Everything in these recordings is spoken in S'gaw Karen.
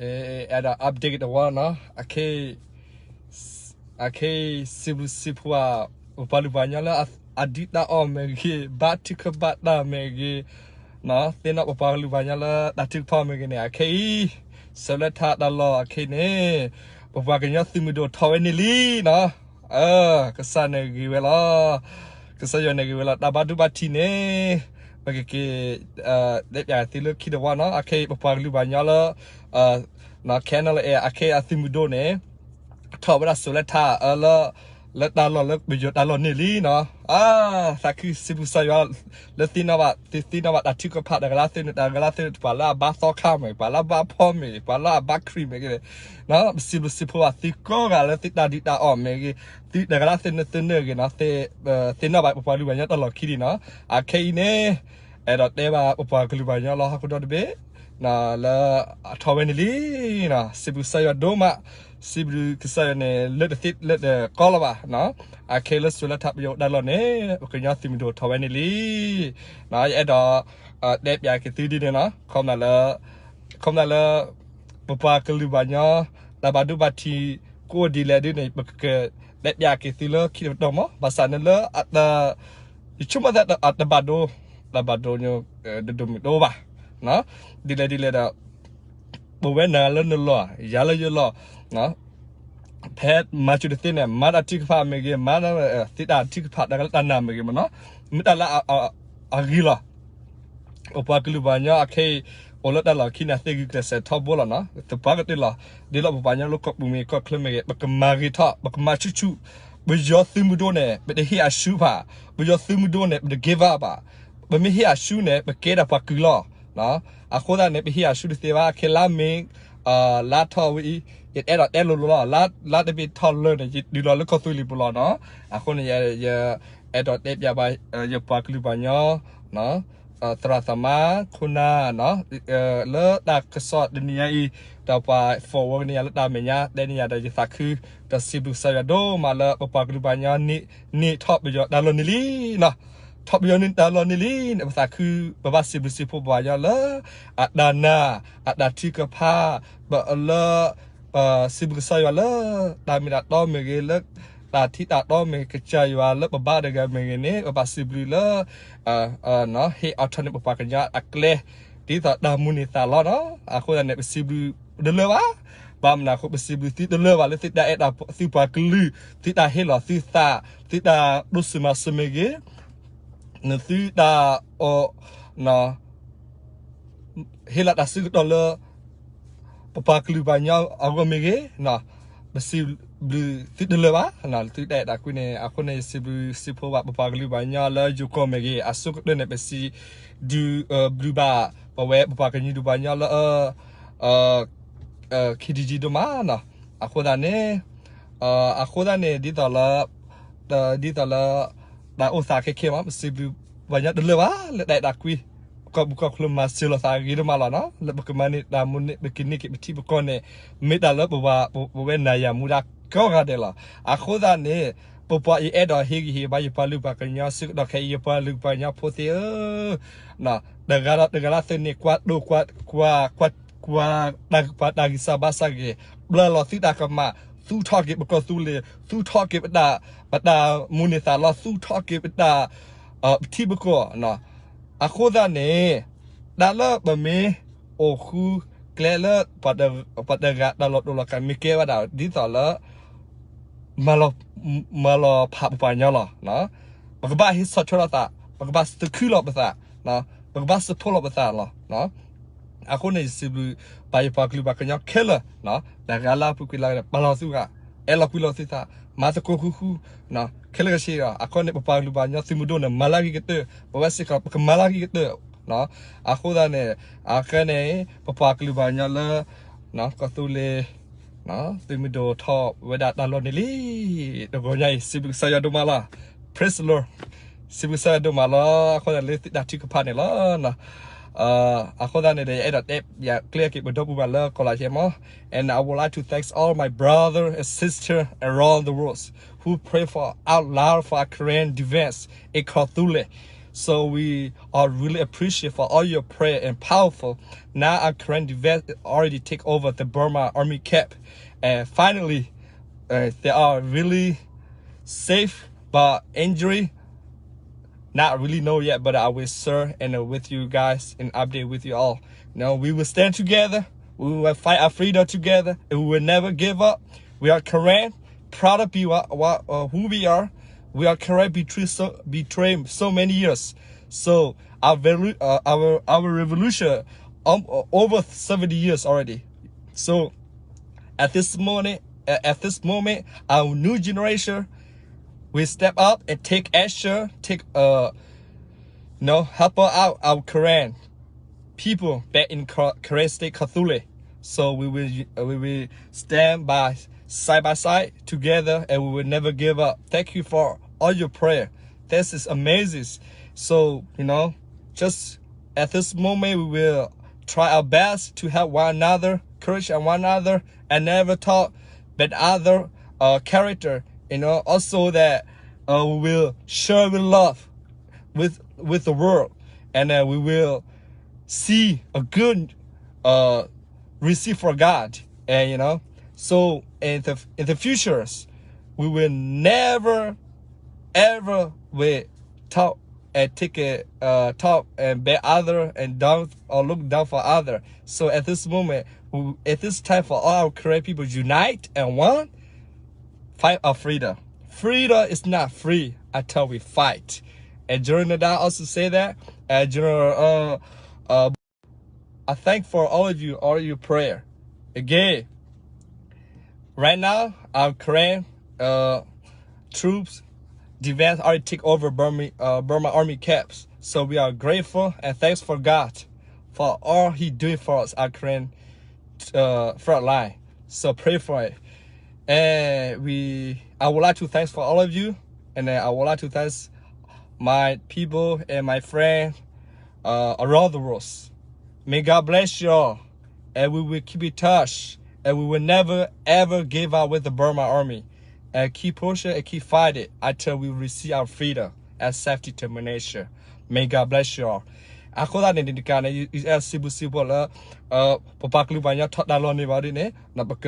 အဲၣ်ဒိး update တဝီနီၤ, အခဲအံၤ စံးဘျုးစံးဖှိၣ် ပပှၤကလုာ်ပှၤကညီလၢအဒုးတၢ်အီၣ်မ့ၢ်ဂ့ၤ, ဘါထုကဖၣ်တၢ်မ့ၢ်ဂ့ၤ, သ့ၣ်နီၣ်ပပှၤကလုာ်ပှၤကညီလၢတၢ်ထုကဖၣ်မ့ၢ်ဂ့ၤန့ၣ် အခဲအံၤ ဆၢလၢထးတၢ်လီၢ်အခဲအံၤန့ၣ် ပပှၤကညီသုးမုၢ်ဒိၣ်ထီၣ်ဝဲန့ၣ်လံနီၤ. ကစၢ်န့ၣ်ဂ့ၤဝဲလီၤ. ကစၢ်ယွၤန့ၣ်ဂ့ၤဝဲလီၤ. တၢ်ဘါထုဘါထံးန့ၣ် ပကက့ၤ တဲပၠးသုလၢခံတဝီနီၤ. အခဲအံၤ ပပှၤကလုာ်ပှၤကညီလၢ ခဲနလအဲ အခဲအံၤအသုးမုၢ်ဒိၣ်န့ၣ် ထီၣ်ဝဲဒၣ်စိၤလၢထးအၢလၢ လၢတၢ်လီၢ်လၢပယီၤတၢ်လီၢ်န့ၣ်လံနီၤ. သးခုစံးဘျုးကစၢ်ယွၤ လၢသ့ၣ်နီၣ်ဘၣ် သုသ့ၣ်နီၣ်ဘၣ်တၢ်ထုကဖၣ်တဂၤလၢသုန့ၣ် တဂၤလၢသုန့ၣ် ပှၤလၢအဘါသီခါမ့ၢ်ဂ့ၤ, ပှၤလၢအဘါဖီမ့ၢ်ဂ့ၤ, ပှၤလၢအဘါခရံာ်မ့ၢ်ဂ့ၤ, ပစံးဘျုးစံးဖှိၣ်ဘၣ်သုကိးဂၤလၢသုတၢ်ဒုးတၢ်အီၣ်မ့ၢ်ဂ့ၤ, သုတဂၤလၢသုန့ၣ်သုန့ၣ်ဂ့ၤနီၤ, သ့ၣ်နီၣ်ဘၣ်ပပှၤကလုာ်ပှၤကညီတၢ်လီၢ်ခံလံနီၤ. အခဲအံၤန့ၣ် အဲၣ်ဒိးတဲဘၣ်ပပှၤကလုာ်ပှၤကညီလၢဟီၣ်ခိၣ်ဒီတဘ့ၣ် လၢအထီၣ်ဝဲန့ၣ်လံနီၤ. စံးဘျုးကစၢ်ယွၤဒိၣ်မး, စံးဘျုးကစၢ်ယွၤန့ၣ် လၢတသ့လၢတကီလီၤဘၣ်နီၤ. အခဲလၢစိၤလၢထးပယီၤတၢ်လီၢ်န့ၣ် ပကညီသုးမုၢ်ဒိၣ်ထီၣ်ဝဲန့ၣ်လံ. ယအဲၣ်ဒိး တဲပၠးက့ၤသုဒ်န့ၣ်နီၤ, ခီပညီလၢ ခီပညီလၢ ပပှၤကလုာ်ပှၤကညီ တၢ်ဘါထုဘါထံး ကအိၣ်ဒ်လဲၣ်ဒ်န့ၣ် ပကတဲပၠးက့ၤသုလၢခံတပတီၢ်မး, ဘၣ်ဆၣ်န့ၣ်လၢ ယဆိကမိၣ်သးတဘၣ်ဒိ, တဘၣ်ဒိ ဒိၣ်ဒိၣ်မုၢ်ဒိၣ်ဘၣ်, ဒ်လဲၣ်ဒ်လဲၣ်ဒီး ပဝဲနၤလၢနလီၢ် ယၤလၢယလီၢ် ဖဲမၤစၢၤတသ့န့ၣ် မၤတၢ်ထုကဖၣ်မ့ၢ်ဂ့ၤ, မၤ သုတၢ်ထုကဖၣ်တၢ်ကလၢတၢ်နာ်မ့ၢ်ဂ့ၤမ့ၢ်နီၤ, မ့ၢ်တၢ်လၢ အဂ့ၤလီၤ. ပပှၤကလုာ်ပှၤကညီအခဲအံၤ အိၣ်လၢတၢ်လီၢ်ခံန့ၣ် သ့ၣ်ဂုာ်ကျဲးစၢးထီဘိလီၤနီၤ, သပှၢ်ကတၢၢ်လီၤ. ဒ်လီၤပပှၤကညီလၢကီၢ်ပူၤမ့ၢ်ကီၢ်ချၢမ့ၢ်ဂ့ၤ ပကမၤဂ့ၤထီၣ် ပကမၤဆူၣ်ဆူၣ်, ပယီၤသုးမုၢ်ဒိၣ်န့ၣ် ပတဟ့ၣ်အဆူၣ်ဘၣ်, ပယီၤသုးမုၢ်ဒိၣ်န့ၣ် ပတ give up ဘၣ်, ပမ့ၢ်ဟ့ၣ်အဆူၣ်န့ၣ် ပကဲဒၣ်ပှၤကုၢ်လီၤ. အဃိသတးန့ၣ် ပဟ့ၣ်အဆူၣ်တသ့ဘၣ်, ခဲလၢာ်မ့ၢ် လါထီၣ်ဝဲအံၤ ယအဲၣ်ဒိးတဲလိၤလိၤလီၤ, လါတဘ့ၣ်ထီၣ်လၢာ်န့ၣ် ယဒုးလီၤလၢကီၢ်သူလ့ၤပူၤလီၤနီၤ. အဃိန့ၣ် ယအဲၣ်ဒိးတဲပၠးဘၣ် ယပှၤကလုာ်ပှၤကညီ သရၣ်သမါ ခိၣ်နၢ် လၢတၢ်ကစီၣ်တနံၤညါအံၤ ဒီးပှၤ forward န့ၢ်ယၤလၢတၢ်မဲာ်ညါ တဲန့ၢ်ယၤဒီးယသးခု ဒီးစံးဘျုးကစၢ်ယွၤဒိၣ်မးလၢပပှၤကလုာ်ပှၤကညီန့ၣ် ထီၣ်ပယီၤတၢ်လီၢ်န့ၣ်လံနီၤ. ထီၣ်ပယီၤန့ၣ်တၢ်လီၢ်န့ၣ်လံန့ၣ် ပသးခု ပဘၣ်စံးဘျုးစံးဖှိၣ်ပှၤကညီလၢ အတၢ်နာ် အတၢ်ထုကဖၣ် ပလၢ စံးဘျုးကစၢ်ယွၤလၢ တၢ်မ့ၢ်တၢ်တီမ့ၢ်ဂ့ၤ လၢတၢ်ထံတၢ်တီမ့ၢ်ဂ့ၤ ကစၢ်ယွၤလၢပဘါတဂၤမ့ၢ်ဂ့ၤန့ၣ် ပဘၣ်စံးဘျုးလၢ ဟ့ၣ်အီၤထီၣ်န့ၢ်ပပှၤကညီအကျဲ ဒ်သိးတၢ်မူန့ၢ်သးလီၤနီၤ. အဃိသတးန့ၣ် ပစံးဘျုးတလၢာ်ဘၣ်. ဘၣ်မနုၤအဃိ ပစံးဘျုးသုတလၢာ်ဘၣ်လၢသုတၢ်အဲၣ်တၢ် သုပှၤကလုာ် သုတၢ်ဟ့ၣ်လီၤသုသး သုတၢ်ဒိးစၢၤမၤစၢၤမ့ၢ်ဂ့ၤ နသုတၢ် ဟ့ၣ်လီၤတၢ်ဆၢကတီၢ်လၢ ပပှၤကလုာ်ပှၤကညီအဂီၢ်မ့ၢ်ဂ့ၤ, ပစံးဘျုးသုတလၢာ်ဘၣ် သုတၢ်အဲၣ်တၢ်ကွံန့ၣ်. အဃိန့ၣ် ယစံးဘျုးစံးဖှိၣ်ဘၣ်ပပှၤကလုာ်ပှၤကညီလၢယိၤကီၢ်မ့ၢ်ဂ့ၤ အဆိကတၢၢ်န့ၣ် ပစံးဒုးဘျုးဘၣ် ပဝဲပပှၤကလုာ်ပှၤကညီလၢ ခံတယံၤဒိၣ်မးနီၤ. အဃိသတးန့ၣ် အဃိသတးန့ၣ် ဒ်သိးလၢ ဒ်သိးလၢ တၢ်အိၣ်သးခဲခဲမး ပစံးဘျုးပှၤကညီတလၢာ်ဘၣ် လၢတၢ်အဲၣ်တၢ်ကွံ ကီၢ်ပူၤကီၢ်ချၢမၤစၢၤလိာ်သးဂ့ၤဒိၣ်မးလီၤနီၤ. လၢပကမၤန့ၢ်တၢ်မူန့ၢ် ပကန့ၢ်က့ၤပထံပကီၢ်န့ၣ် မ့ၢ်တၢ်လၢပဝဲ ပဝဲနၤယၤမူဒါကိးဂၤဒဲးလီၤ. အဃိသတးန့ၣ် ပပှၤအံၤအဲၣ်ဒိးဟ့ၣ်ဂံၢ်ဟ့ၣ်ဘါယပှၤလုၢ်ပှၤကညီ ဆၢကတီၢ်ခဲအံၤ ယပှၤလုၢ်ပှၤကညီဖိသ့ၣ်ဧၢ တဂၤဒီးတဂၤလၢသုန့ၣ် ကွၢ်ဒိၣ်ကွၢ် ကွၢ် ကွၢ် ကွၢ်တၢ်ဂံၢ်စၢ်ဘါစၢ်ဂ့ၤ, ပျၢ်လီၤသုတၢ်ကမၣ်, သူၣ်ထီၣ်က့ၤပကီၢ်သူလ့ၤ, သူၣ်ထီၣ်က့ၤပတၢ် ပတၢ်မူန့ၢ်သးလီၤ, သူၣ်ထီၣ်က့ၤပတၢ် ပထံပကီၢ်. အဃိသတးန့ၣ် တၢ်လၢပမ့ၢ်အိၣ်ဃုကျဲလၢ ပှၤတဂၤတၢ်လီၤတူာ်လီၤကာ် မ့ၢ်ကဲဝဲဒၣ်ဒ်သိးလၢ မၤလီၤဖးပပှၤကညီလီၤ. ပကဘၣ်ဟ့ၣ်ဆီၣ်ထွဲလိာ်သး, ပကဘၣ်သုးခုလိာ်ပသး, ပကဘၣ်စံးဖှိၣ်လိာ်ပသးလီၤ. အဃိန့ၣ် ယစံးဘျုးဘၣ်ယပှၤကလုာ်ပှၤကညီခဲလၢာ်, တဂၤလၢအပူၤကွံာ်လၢပာ်လီၤသုဂၤ, အဲၣ်လီၤကွံလီၤသုသး, မၤသကိးဃူဃူ, ခဲလၢာ်ကဆ့ဒီး အဃိန့ၣ် ပပှၤကလုာ်ပှၤကညီသုးမုၢ်ဒိၣ်န့ၣ် မၤလၢဂ့ၤကတၢၢ်, ပဝဲစ့ၢ်ကီး ပကမၤလၢဂ့ၤကတၢၢ်. အဃိသတးန့ၣ် အဃိန့ၣ် ပပှၤကလုာ်ပှၤကညီလၢ ကီၢ်သူလ့ၤ သုးမုၢ်ဒိၣ်ထီၣ်ဝဲဒၣ်တၢ်လီၢ်န့ၣ်လံ. တဂီၤညါအံၤ စံးဘျုးကစၢ်ယွၤဒိၣ်မးလီၤ. Praise the Lord. စံးဘျုးကစၢ်ယွၤဒိၣ်မးလီၤ. အဃိသတးလၢသုတၢ်ထုကဖၣ်န့ၣ်လီၤ. အဃိသတးန့ၣ်ဒီး ယအဲၣ်ဒိးတဲပၠးကျဲက့ၤပဒီပုၢ်ဝဲၢ်လၢကီၢ်လၢ်ခဲမး, and I would like to thank all my brother and sister around the world who pray for our love for our Karen defense in Kawthoolei. So we are really appreciate for all your prayer and powerful. Now our Karen defense already take over the Burma army camp, and finally, uh, they are really safe, but injury, not really know yet. But I will share and uh, with you guys an update with you all. You know, we will stand together. We will fight our freedom together, and we will never give up. We are Karen, proud of be what, what uh, who we are. We are Karen between so between so many years. So our velu- uh, our our revolution um, uh, over seventy years already. So at this morning, uh, at this moment, our new generation will step up and take action, take uh, you know, help out our Karen people back in Ka- Karen State, Kawthoolei. So we will uh, we will stand by side by side together, and we will never give up. Thank you for all your prayer. This is amazing. So you know, just at this moment, we will try our best to help one another, encourage one another, and never talk bad other uh, character. You know, also that uh, we will share with love with with the world, and uh, we will see a good uh, receive for God. And you know, so in the in the futures, we will never ever will talk and take a uh, talk and bad other and down or look down for other. So at this moment, we, at this time for all our Karen people unite and one, fight our freedom. Freedom is not free until we fight. And General Nadar also say that. And General uh, uh, I thank for all of you, all your prayer. Again, right now, our Karen uh, troops defense already take over Burma, uh, Burma army camps. So we are grateful and thanks for God for all He doing for us, our Karen uh, front line. So pray for it. And we, I would like to thanks for all of you, and uh, I would like to thanks my people and my friend uh, around the world. May God bless you all, and we will keep in touch, and we will never ever give up with the Burma army, and keep pushing and keep fighting until we receive our freedom and self determination. May God bless you all. အဃိသတးန့ၣ် တကးန့ၣ် စံးဘျုးစံးဖှိၣ်လၢ ပပှၤကလုာ်ပှၤကညီထီဒါလိၤန့ၢ်ဘၣ်ဒ်န့ၣ် ပက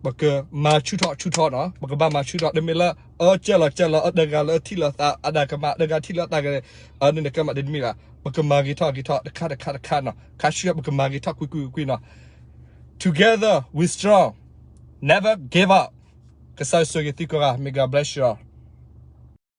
ပကမၤဆူၣ်ထီၣ်ဆူၣ်ထီၣ်နီၤ, ပကဘၣ်မၤဆူၣ်ထီၣ် တမ့ၢ်လၢ အၢ ကၢၢ်လီၤကၢၢ်လီၤ အတဂၤလၢထံၣ်လီၤသး အတဂၤကမၤ အတဂၤထံၣ်လီၤတၢ်ဂ့ၤန့ၣ် အန့ၣ်နကမၤတမ့ၢ်ဘၣ်, ပကမၤဂ့ၤထီၣ်ဂ့ၤထီၣ် တခါတခါတခါနီၤ, ခါဆူညါ ပကမၤဂ့ၤထီၣ်ကွံာ်ကွံာ်ကွံာ်နီၤ. Together we strong, never give up. ကစၢ်ယွၤဆိၣ်ဂ့ၤသုကိးဂၤ, may God bless you all.